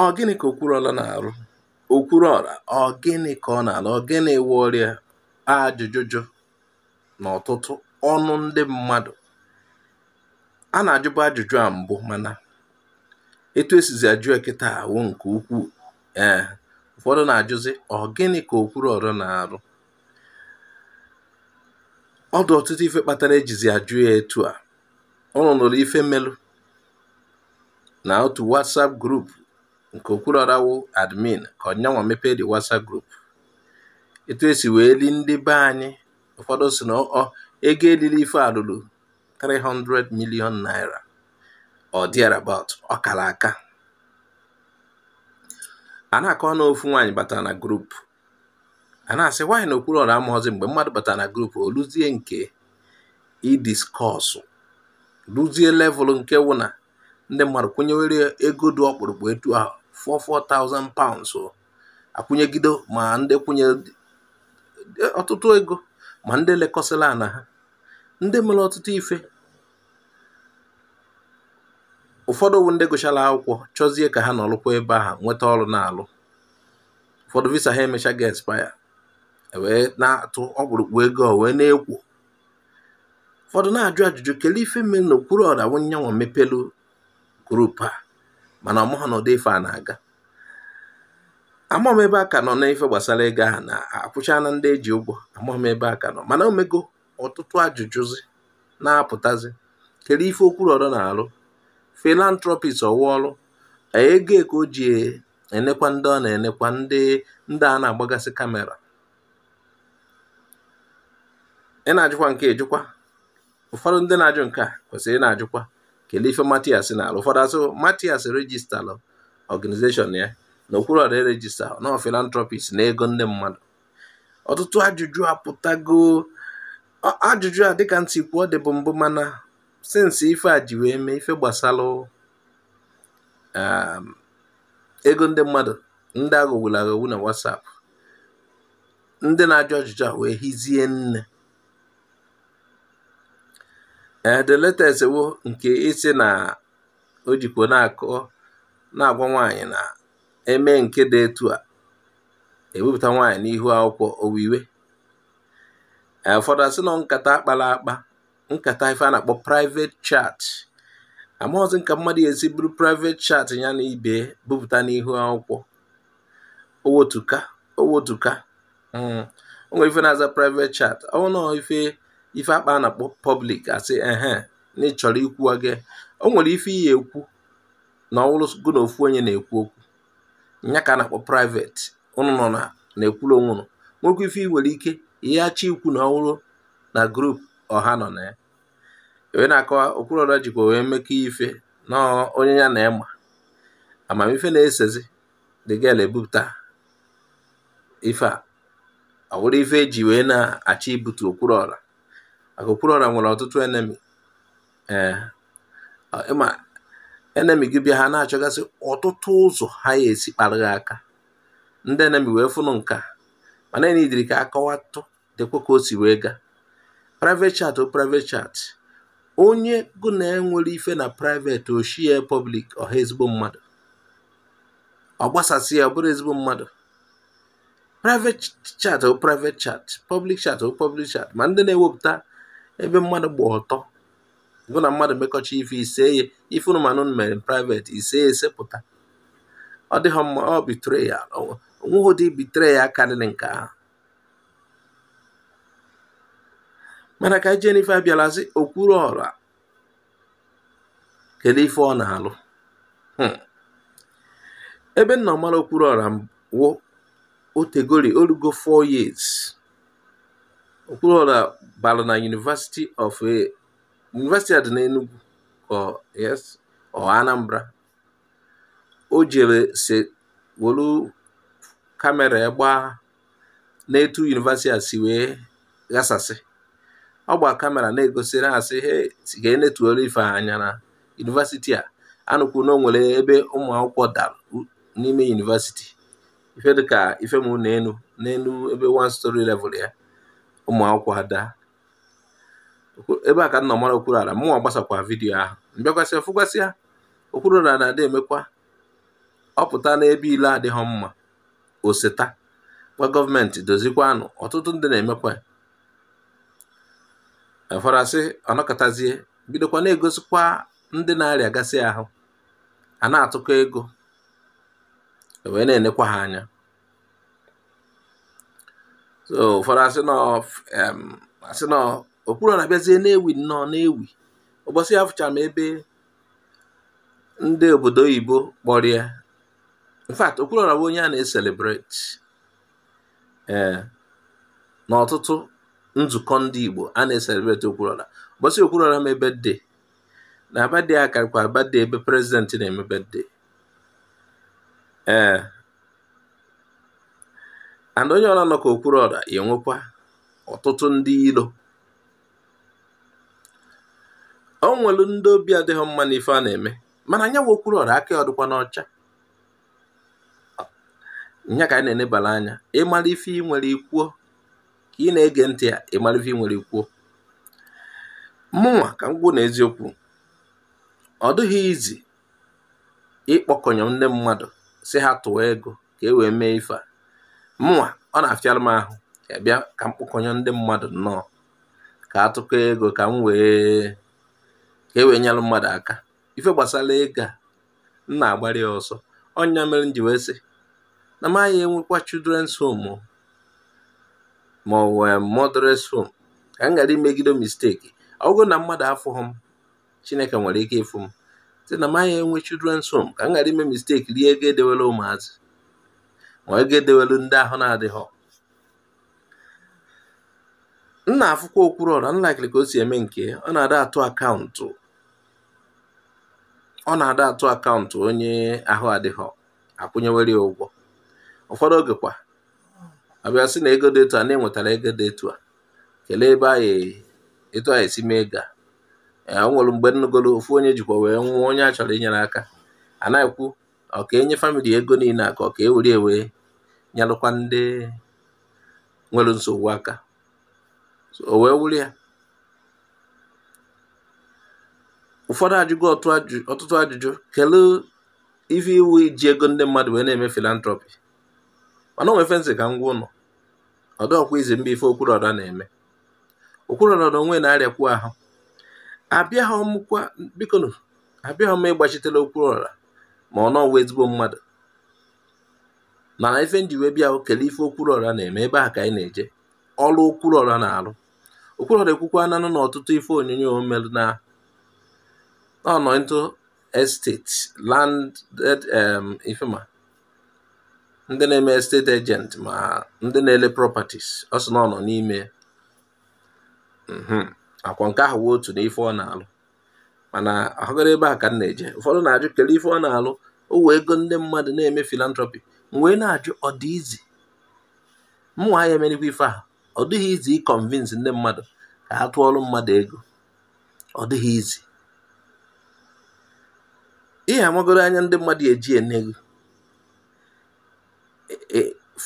Ọ gịnị ka Okwuluọra na-arụ? Okwuluọra, ọ gịnị ka ọ na-arụ? Ọ gịnị wụ ọrịa ajụjụjụ na ọtụtụ ọnụ ndị mmadụ? A na-ajụbụ ajụjụ a mbụ, mana etu esizi ajụ ya kịta awụ nke ukwuu. Ee, ụfọdụ na-ajụzi ọ gịnị ka Okwuluọra na-arụ? Ọ dị ọtụtụ ife kpatara ejizi ajụ ya etu a. Ụnụ nụrụ ife melụ na otu WhatsApp group nke Okwuluọra wụ admin ka ọnyanwa mepee the WhatsApp group. Etu esi wee li ndị be anyị, ụfọdụ si na ọ ego elili ife a lụrụ 300 million naira or thereabout, ọ kara aka. A na-akọ na ofu nwaanyị batara na group, a na-asị nwaanyị na Okwuluọra amaghọzi mgbe mmadụ batara na group, o luzie nke idiskọsụ, luzie level nke wụ na ndị mmadụ kwụnyewere ego dị ọkpụrụkpụ etu ahụ 44,000 pounds akwụnyegido, ma ndị kwụnye ọtụtụ ego, ma ndị lekọsịla ana ha, ndị mere ọtụtụ ife. Ụfọdụ wụ ndị gụchara akwụkwọ chọzie ka ha nọrụkwa ebe ahụ nweta ọrụ na-alụ. Ụfọdụ visa ha emechaghị expire, wee na-atụ ọkpụrụkpụ ego wee na-ekwo. Ụfọdụ na-ajụ ajụjụ kedu ife mere na Okwuluọra wụ nyanwa mepelu group a, mana ọmụha na ụdị ife a na-aga. Amaghị m ebe a ka nọ n'ife gbasara ego ahụ na akwụchana ndị eji ụgwọ, amaghị m ebe a ka nọ, mana omego ọtụtụ ajụjụzi na-apụtazi. Kedu ife Okwuluọra na-alụ? Philanthropist ọwụ ọrụ ego ka o ji enekwa ndị ọ na-enekwa, ndị a na-agbagasị kamera. Ị na-ajụkwa nke ejụkwa. Ụfọdụ ndị na-ajụ nke a kwesịrị ị na-ajụkwa kedu ife Matias na-alụ. Ụfọdụ asụ Matias registalụ organization ya na Okwuluọra erejista na philanthropist na ego ndị mmadụ. Ọtụtụ ajụjụ apụtago. Ajụjụ a dịka ntị kwuo ọ dịbụ mbụ, mana since ife a ji wee mee ife gbasara ego ndị mmadụ, ndị aghọgburu aghọgbu na WhatsApp, ndị na-ajụ ajụjụ a wee hizie nne. Ee, the latest wụ nke isi na o jikwa na-akọ na-agwa nwaanyị na eme nke dị etu a, ewepụta nwaanyị n'ihu akwụkwọ owiwe. Ụfọdụ asị nọ nkata akpara akpa, nkata ife a na-akpọ private chat. Amaghịzị nka mmadụ esi bụrụ private chat ya na ibe bupụta n'ihu akwụkwọ. Owotuka owotuka o nwere ife na-aza private chat, ọ nọ ife akpa a na-akpọ public, asị ehe na ị chọrọ ikwu gị. O nwere ife iyi ekwu na ọwụrụ gụ na ofu onye na-ekwu okwu, nya ka a na-akpọ private. Ụnụ nọ na na-ekwuru onwe ụnụ. Nwekwa ife i nwere ike ihe achọ ikwu na ọwụrụ na group ọha nọ na ya. Wee na-akọwa Okwuluọra jikwa wee mekọ ife na onye ya na ema amamife na-esezi the girl ebupụta ife a, ọ bụrụ ife eji wee na-achọ ibutu Okwuluọra. Maka Okwuluọra nwere ọtụtụ enemy. Ee, ịma enemy gị bịa ha na-achọgasị ọtụtụ ụzọ ha ya esi kpara gị aka. Ndị enemy wee fụnụ nke a, mana enidiri ka akọwatụ dịkwa ka o si wee gaa. Private chat o private chat, onye gụ na enwere ife na private o shie public, ọha ezigbo mmadụ ọ gbasasị ya, ọ bụrụ ezigbo mmadụ. Private chat o private chat, public chat o public chat. Ma ndị na-ewepụta ebe mmadụ gba ọtọ gụ na mmadụ mekọcha ife ise ya, ife ụnụ manụ mere private ise ya esepụta, ọ dịghị mma. Ọ betrayal, onweghị ụdị betrayal karịrị nke ahụ. Mana ka jee n'ife abịalasị Okwuluọra kedu ife ọ na-alụ? Ebe nna mara Okwuluọra wụ otegori orugo 4 years. Okwuluọra bara na University of University a dị n'Enugu or yes or Anambra. O jere se wolu kamera ya gbaa n'etu university a si wee ghasasị. Ọ gba kamera na-egosi na-asị he ga enetuoro ife anya na university a. Anụkwu na o nwere ebe ụmụ akwụkwọ dara n'ime university, ife dịka ife m n'enu n'enu ebe one story level ya, ụmụ akwụkwọ ada ebe a ka nna mara Okwuluọra. Mụnwa gbasakwa vidiyo ahụ, mbịakwasịa fụkwasịa Okwuluọra na-adị emekwa Ọ pụta n'ebe ile adịghị mma, oseta gwa gọọmenti dozikwanụ. Ọtụtụ ndị na-emekwa ya. Ụfọdụ asị ọnọkọtazie bidokwa na-egosikwa ndị na-arịagasị ahụ, a na-atụkọ ego wee na-enekwa ha anya. So ụfọdụ asị nọ Okwuluọra bịazie na-ewi nnọọ na-ewi. Ụbọchị ya fụchara m ebe ndị obodo oyibo kpọrọ ya. In fact, Okwuluọra bụ onye a na-ecelebrate ee n'ọtụtụ nzukọ ndị Igbo a na-ecelebrate Okwuluọra. Ụbọchị Okwuluọra mee birthday na birthday a karịkwa birthday ebe president na-eme birthday. Ee, and onye ọla nọ ka Okwuluọra ya enwekwa ọtụtụ ndị ilo. O nwere ndị obi adịghị mma n'ife a na-eme, mana anya wụ Okwuluọra aka ya ọdịkwa n'ọcha. Nya ka anyị na-enebara anya. Ịmara ife ị nwere ikwuo, ka ị na-ege ntị ya, ịmara ife ị nwere ikwuo. Mụnwa ka m gwuo na eziokwu, ọ dịghị izi ịkpọkọnye ndị mmadụ si ha tụọ ego ka e wee mee ife a. Mụnwa ọ na-afịara m ahụ ka bịa ka m kpọkọnye ndị mmadụ nnọọ ka atụkọ ego ka m wee ka e wee nyere mmadụ aka. Ife gbasara ego a m na-agbara ya ọsọ. Ọnya mere m ji wee sị na m anya enwekwa children's home ma ọ wee mother's home ka m ghara imegide mistake. Ọ bụrụ na mmadụ afụghị m, Chineke nwere ike ịfụ m. Sị na m anya enwe children's home ka m ghara ime mistake rie ego edewere ụmụazị ma ego edewere ndị ahụ na-adịghọ. M na-afụkwa Okwuluọra, m likiri ka o si eme nke ọ na-ada atụ akaụntụ. Ọ na-ada atụ akaụntụ onye ahụ adịghọ akwụnyewere ya ụgwọ. Ụfọdụ oge kwa abịa sị na ego dị etu a na-enwetara ego dị etu a, kelee ebe anyị etu anyị esi mee ego a. Ee, o nwere mgbe nnugolo ofu onye jikwa wee nwụọ, onye a chọrọ inyere aka a na-ekwu ọ ka enye family ego niile a ka ọ ka e were ewe nyelụkwa ndị nwere nsogbu aka. O wee wụrụ ya. Ụfọdụ ajụgo ọtụtụ ajụjụ kelee ife iwu iji ego ndị mmadụ wee na-eme philanthropy. Mana o nwee fensị ka m gwa ụnụ, ọ dọọkwa izi mba ife Okwuluọra na-eme. Okwuluọra na onwe na-arịakwu ahụ. Abịaghị m bikonu, abịaghị m ịgbachitere Okwuluọra ma ọ nọwa ezigbo mmadụ. Mana ife nji wee bịa kelee ife Okwuluọra na-eme ebe a ka anyị na-eje. Ọrụ Okwuluọra na-arụ. Okwuluọra ekwukwa nanụ n'ọtụtụ ife onyonyo o merụ na ọ nọ into estate landed ifema ndị na-eme estate agent ma ndị na-ele properties, ọ sị na ọ nọ n'ime akwa nke ahụ wụ otu na ife ọ na-alụ. Mana ahụgoro ebe a ka m na-eje. Ụfọdụ na-ajụ kelee ife ọ na-alụ, o wee ego ndị mmadụ na-eme philanthropy. M wee na-ajụ ọ dị izi mụnwa ya emerikwa ife ahụ. Ọ dịghị izi ịconvince ndị mmadụ ka ha tụọrọ mmadụ ego. Ọ dịghị izi. Ihe amagoro anya ndị mmadụ eji ene ego.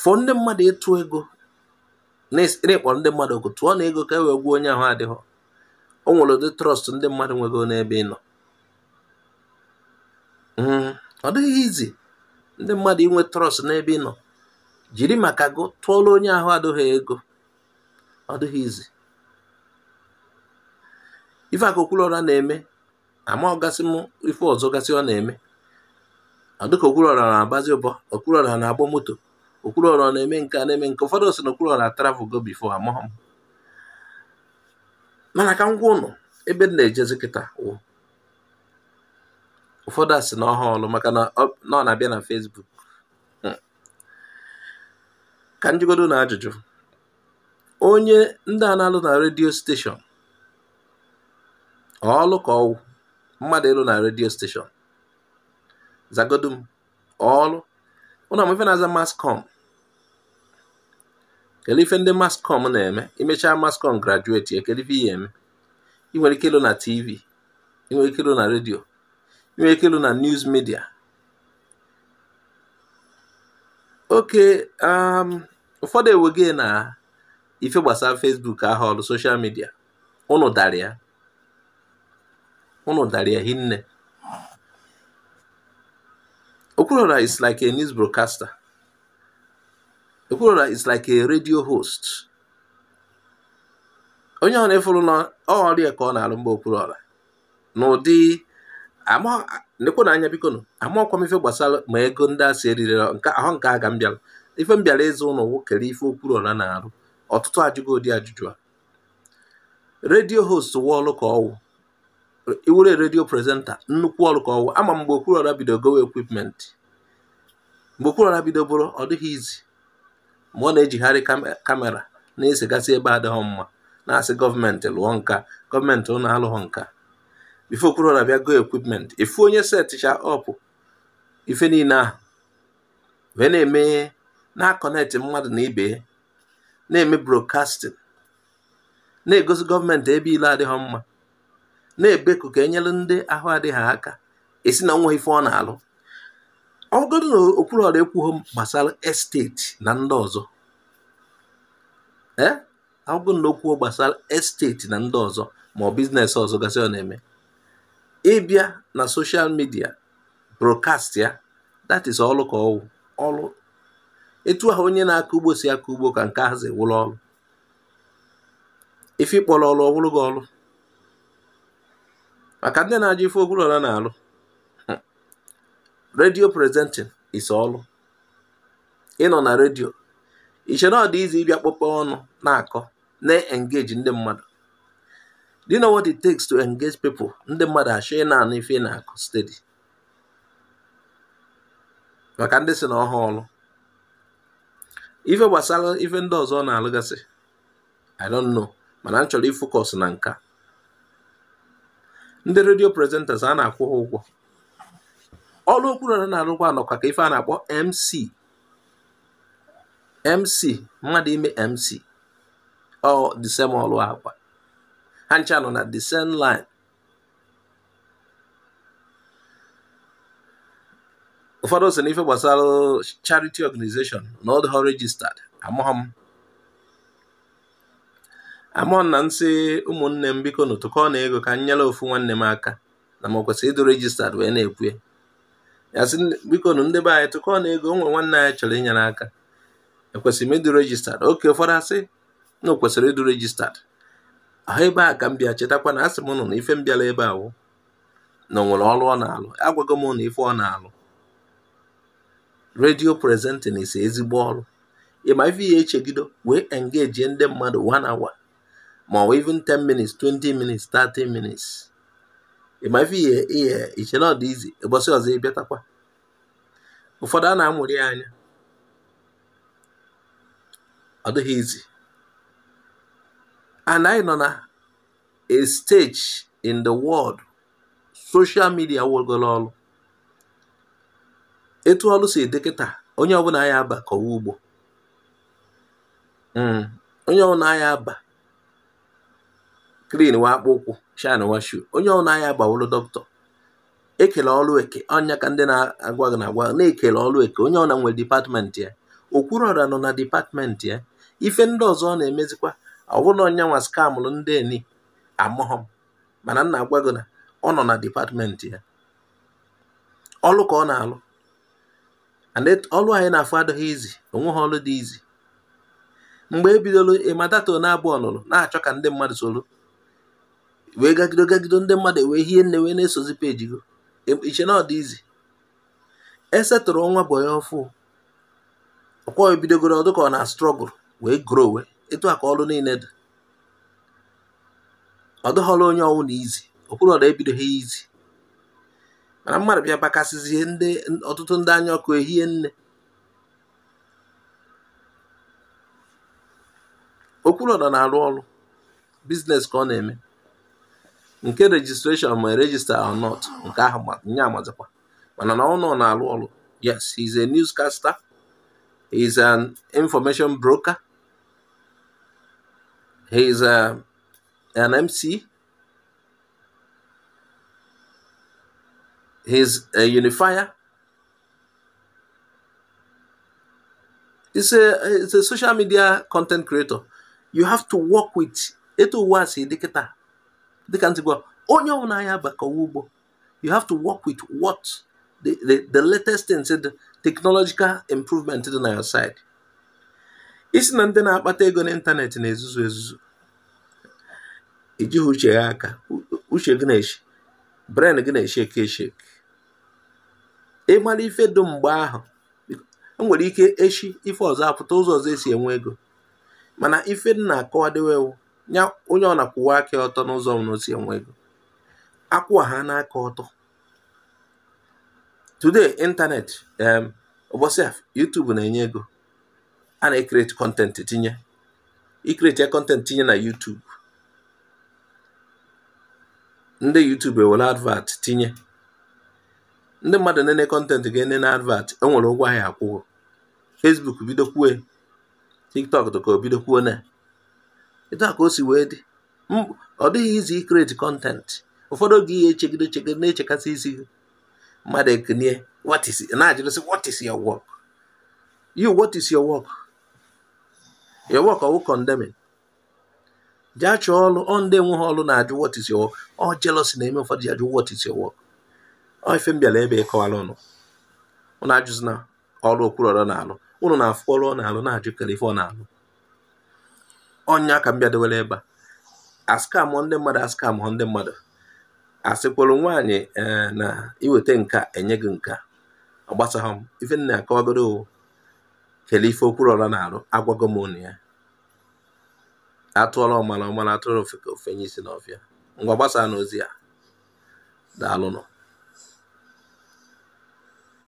Fọ ndị mmadụ ịtụ ego na-ịkpọrọ ndị mmadụ ọkụ tụọ na ego ka e wee gwuo onye ahụ adịghọ. O nwere ụdị trọst ndị mmadụ nwego n'ebe ị nọ. Ọ dịghị izi ndị mmadụ inwe trọst n'ebe ị nọ. Jiri maka gụ tụọrọ onye ahụ adịghị ego. Ọ dịghị izi. Ife aka Okwuluọra na-eme ama ọgasị m ife ọzọ gasị ọ na-eme. Ọ dịka Okwuluọra na-agbazi ụbọ, Okwuluọra na-agba moto, Okwuluọra na-eme nke a na-eme nke. Ụfọdụ sị na Okwuluọra travel go before, amaghị m. Mana ka m gwa ụnụ ebe m na-ejezi kịta wụ ụfọdụ asị na ọha ọlụ maka na ọ na-abịa na Facebook. Ka m jụgodo na ajụjụ, onye ndị a na-alụ na redio steshọn ọlụ ka ọwụ mmadụ ịlụ na redio steshọn? Zagodu m, ọlụ ụnụ ama ife na-aza mascom? Kedu ife ndị mascom na-eme? Imechaa mascom grajueti ya, kedu ife ihe eme? Ị nwere ike ịlụ na TV, ị nwere ike ịlụ na redio, ị nwere ike ịlụ na news media. Oke ụfọdụ ewege na ife gbasara Facebook ahụ ọlụ soshal midia. Ụnụ dara ya hinne. Okwuluora is like a news broadcaster. Okwuluora is like a radio host. Onye ọ na-efuru na ọrịa ka ọ na-alụ mgbe Okwuluora n'ụdị nekwe na anya, biko nụ, amaọkwa m ife gbasara ma ego ndị a si eriri nke ahụ nke a ka m bịara. Ife m bịara ịzụ ụlọ kere ife Okwuluora na-arụ. Ọtụtụ ajụgo ụdị ajụjụ a. Radio host wụ ọrụ ka ọwụ iwere radio presenter, nnukwu ọrụ ka ọwụ. Ama mgbe Okwuluora bido gowe equipment, mgbe Okwuluora bido bụrụ, ọ dịghị izi ma ọ na-ejigharị camera na-esegasị ebe adịghị mma, na-asị gọọmenti lụọ nka, gọọmenti ụlọ alụghị nka. Before Okwuluora bịa go equipment, ifu onye setcha up ife niile ahụ wee na-eme, na-aconnect mmadụ na ibe ya, na-eme broadcasting, na-egosi gọọmenti ebe ile adịghị mma, na-ebeku ka enyere ndị ahụ adịghị aka, esi na nwa ife ọ na-alụ. Ọ bụgodu na Okwuluora ekwughị gbasara estate na ndị ọzọ, ee, ọ bụgodu na okwuo gbasara estate na ndị ọzọ ma ọ business ọzọ gasị ọ na-eme, ịbịa na social media broadcast ya, that is ọlụ ka ọwụ ọlụ. Etu ahụ onye na-akọ ugbo si akọ ugbo ka nke ahụ si wụrụ ọlụ. Ife ịkpọrọ ọlụ, ọwụrụ gị ọlụ. Maka ndị na-ajụ ife Okwuluora na-alụ, radio presenting is ọlụ. Ịnọ na redio, iche na ọ dị izi ịbịa kpọkpọ ọnụ na-akọ, na-engage ndị mmadụ. Do you know what it takes to engage people? Ndị mmadụ achọ ị na-anụ ife ị na-akọ steady. Maka ndị si na ọha ọlụ, ife gbasara ife ndị ọzọ ọ na-alụgasị, I don't know, mana m chọrọ ifocus na nka. Ndị radio presenters a na-akwụ ha ụgwọ. Ọrụ Okwuluora na-arụkwa nọkwa ka ife a na-akpọ MC. MC, mmadụ ime MC, ọ the same ọrụ akwa. Ha ncha nọ na the same line. Ụfọdụ sị na ife gbasara charity organization na ọ dịghọ registered. Amaghọ m, amaghọ na nsị ụmụnne m, biko nụ, tụkọọ na ego ka m nyere ofu nwanne m aka, na ma ọ kwesịrị ịdị registered wee na-ekwu ya. Ya sị, biko nụ, ndị be anyị, tụkọọ na ego, o nwere nwanne anyị chọrọ inyere aka, ekwesịrị m ịdị registered? Oke ụfọdụ asị na o kwesịrị ịdị registered. Ahụ ebe a ka m bịa chetakwa na asị m nụ na ife m bịara ebe a wụ na o nwere ọrụ ọ na-alụ. Agwago m na ife ọ na-alụ, radio presenting, is ezigbo ọrụ. Ịma ife ya echegido wee engage ndị mmadụ one hour ma ọ bụ even 10 minutes, 20 minutes, 30 minutes. Ịma ife ihe ihe iche na ọ dị izi, ụbọchị ọzọ ịbịatakwa. Ụfọdụ a na-amụrụ ya anya, ọ dịghị izi. And anyị nọ na a stage in the world social media wegoro ọrụ. Etu ọrụ si dị kịta, onye ọbụla ya aba kọwa ugbo, onye ọbụla ya aba clean wa akpụ ụkwụ, shine wa shoe, onye ọbụla ya agbawolo dọkịta. Ekele ọrụ eke ọnya ka ndị na-agwa gị na-agwa na-ekele ọrụ eke. Onye ọbụla nwere department ya. Okwuluora nọ na department ya. Ife ndị ọzọ ọ na-emezikwa, ọ bụrụ na ọnya nwa scamụrụ ndị eni, amaghọ m, mana m na-agwa gị na ọ nọ na department ya. Ọrụ ka ọ na-alụ, and ọrụ anyị na-afụ adịghị izi. Onweghị ọrụ dị izi. Mgbe e bidoro ịmadato na-abụ ọnụrụ na-achọ ka ndị mmadụ soro wee gagido gagido, ndị mmadụ wee hie nne wee na-esozi peji gị, iche na ọ dị izi. Esetụrụ nwa boy ọfụ ọkwa ebidogoro ọdụ ka ọ na struggle wee grow. Etu a ka ọrụ niile dị. Ọ dịghọrọ onye ọwụ na izi. Okwuluora ebidoghị izi, mana mmadụ bịa bakasịzie ndị ọtụtụ ndị anya ọkụ ehie nne. Okwuluora na-arụ ọrụ business ka ọ na-eme. Nke registration, ma register or not, nke ahụ nye amazikwa, mana na ọ nọ na-arụ ọrụ. Yes, he is a newscaster, he is an information broker, he is an MC, he is a unifier. He's a social media content creator. You have to work with etu ụwa si dị kịta. Dịka ntị gwa onye ọbụla ya bakọwa ugbo, you have to work with what the latest things, the technological improvement dị na your side. Isi na ndị na-akpata ego n'ịntanetị na-ezuzu ezuzu, ijighị uche ya aka, uche gị na-eshi, brain gị na-eshake eshake. Ịmara ife dị mgbe ahụ, enwere ike echi ife ọzọ apụta, ụzọ ọzọ esi enwe ego. Mana ife dị na-akọwadewe ya, onye ọ na-akwụwa aka ọtọ n'ụzọ ọbụla o si enwe ego, akwụwa ha n'aka ọtọ. Today internet, ụbọchị a YouTube na-enye ego. A na-ecreate content tinye, icreate ya content tinye na YouTube, ndị YouTube ewere advert tinye, ndị mmadụ nene content ga-enene advert, enwere ụgwọ ahịa akwụghọ. Facebook bidokwue, TikTok dị ka o bidokwuo na etu a ka o si wee dị. Ọ dịghị izi icreate content. Ụfọdụ oge ihe echegide echegide na-echekasị isi gị, mmadụ ekunie, what is, na-ajụrụsị, "What is your work?" You, what is your work? Your work ọwụ condemning? Jee chọọ ọrụ. Ọ ndị enweghị ọrụ na-ajụ, "What is your work?" Ọ jealousy na-eme ụfọdụ ji ajụ, "What is your work?" Ọ ife m bịara ebe ịkọwara ụnụ. Ụnụ ajụzina ọrụ Okwuluọra na-alụ. Ụnụ na-afụ ọrụ ọ na-alụ, na-ajụ kere ife ọ na-alụ. Ọnya ka m bịadowere ebe a. Ascam ndị mmadụ, ascam ndị mmadụ, asịkwara nwaanyị ee na iweta nka enye gị nka, ọ gbasaghị m. Ife m na-akọwagoro, kele ife Okwuluọra na-arụ, agwago m ụnụ ya. Atụọla ọmara ọmara, atụrụ ofe ka ofenye isi n'ọfịa. Ngwa, gbasaa n'ozi a. Daalụnụ.